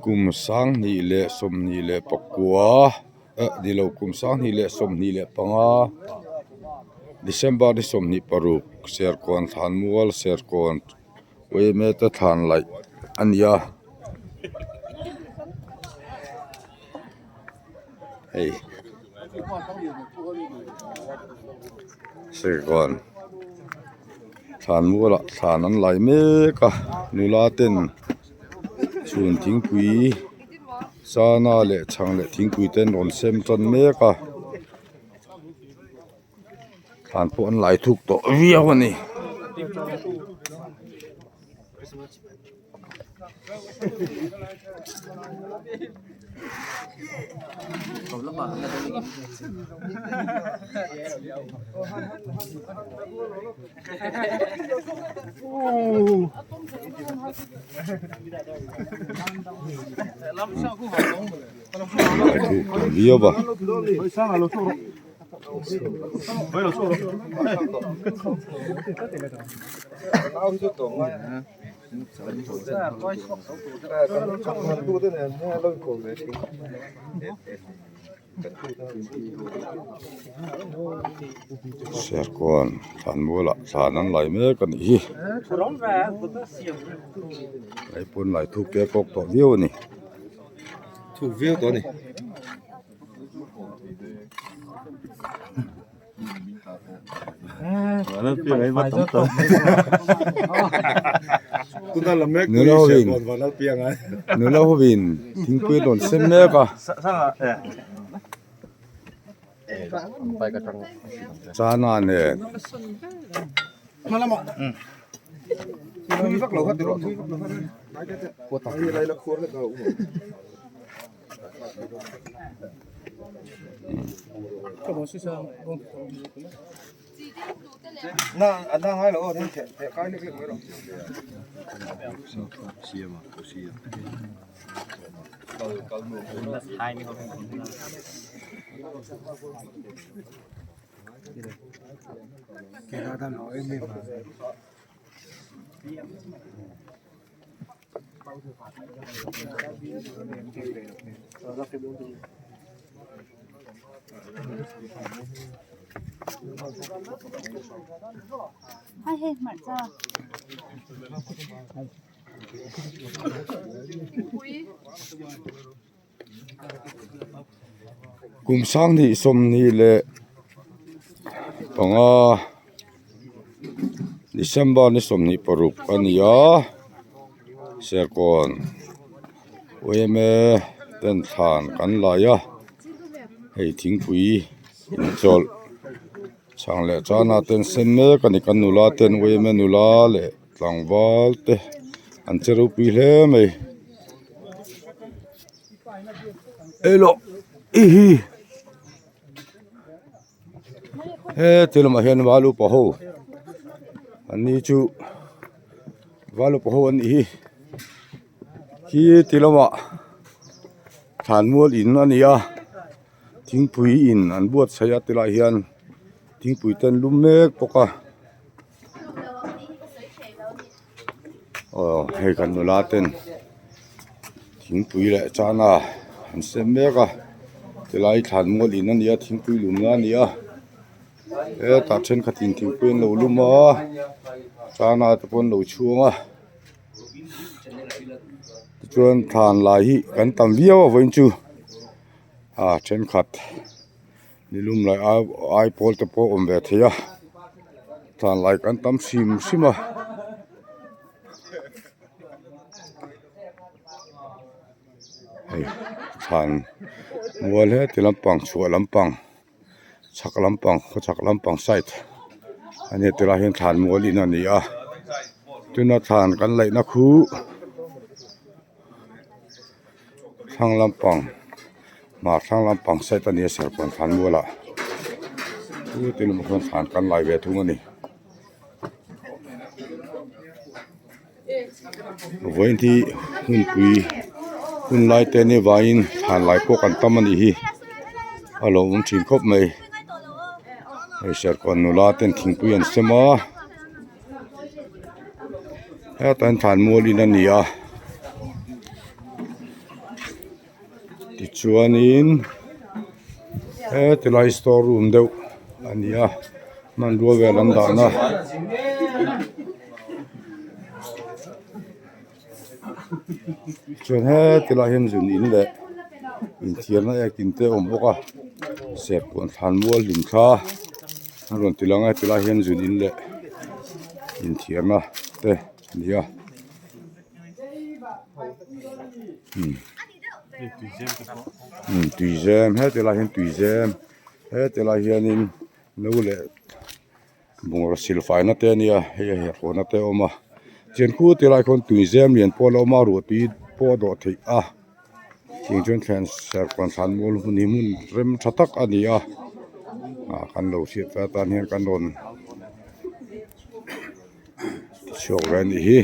Kum 2029 eh ni lo kum 2025 December ni 26 Serkawn thlanmual Serkawn yma te thlan laih a ni a hei Serkawn thlanmual ah thlan an lai mek a nula ten chhun thingpui sana leh chhang leh thingpui te an rawn sem tan mek a thlan pawh an lai thuk tawh viau a ni. Lai thuk tawh viau a. Serkawn thlanmualah thlan an lai mek a nih hi hei pawn lai thuk te a kawk tawh viau a ni. Thuk viau tawh a ni. Nula hovin nula hovin thingpui an rawn sem mek a chana nen. Kum 2025 December ni 26 a ni a Serkawn yma ten thlan kan lai a hei thingpui inchawlh chhang leh chana ten sen mek a ni kan nula ten yma nula leh tlangval te an che ropui hle mai. Elo i hi heti lamah hian val upa ho an ni chu val upa ho an nih hi khi ti lamah thlanmual in a ni a thingpui in an buatsaih a tilaiah hian thingpui te an lum mek bawk a. Aw hei kan nula ten thingpui leh chana an sem mek a tilai thlanmual in a ni a thingpui lumna a ni a hetah thenkhatin thingpui an lo lum a chana te pawh an lo chhung a tichuan thlan lai hi kan tam viau a vawiin chu ah thenkhat. Nilum lai ai ai pawl te pawh awm ve thei a thlan lai kan tam hrim hrim a. Hei thlan mual heti lampang chhuah lampang chhak lampang khawchhak lampang side a nia tilai hian thlan mual in a ni a tuna thlan kan laihna khu thlang lampang hmar thlang lampang side a nia serkawn thlan mualah chuti lamah chuan thlan kan lai ve thung a ni vawiin hi hunpui hun lai te ania vangin thlan lai pawh kan tam a nih hi a lo awm thin khawp mai hei serkawn nula ten thingpui an sem a. Hetah hian thlanmual in a ni a tichuanin heti lai store room deuh a ni a hmanrua vel an dahna. Chuan heti lai hian zun in leh inthiarna ek in te a awm bawk a serkawn thlanmual hlim thla a rawn ti lang a heti lai hian zun in leh inthiarna te a ni a umm tuizem heti lai hian tuizem heti lai hianin no leh. Bungraw silfaina te a nia hei a herhawna te a awm a chuan khu ti lai khuan tui zem lian pawh a la awm a ruah tui pawh a dawh theih a tiang chuan thlen serkawn thlan mual hun hi hmun rem tha tak a ni a ah kan lo hriat ve atan hian kan rawn tichhuak ve a nih hi.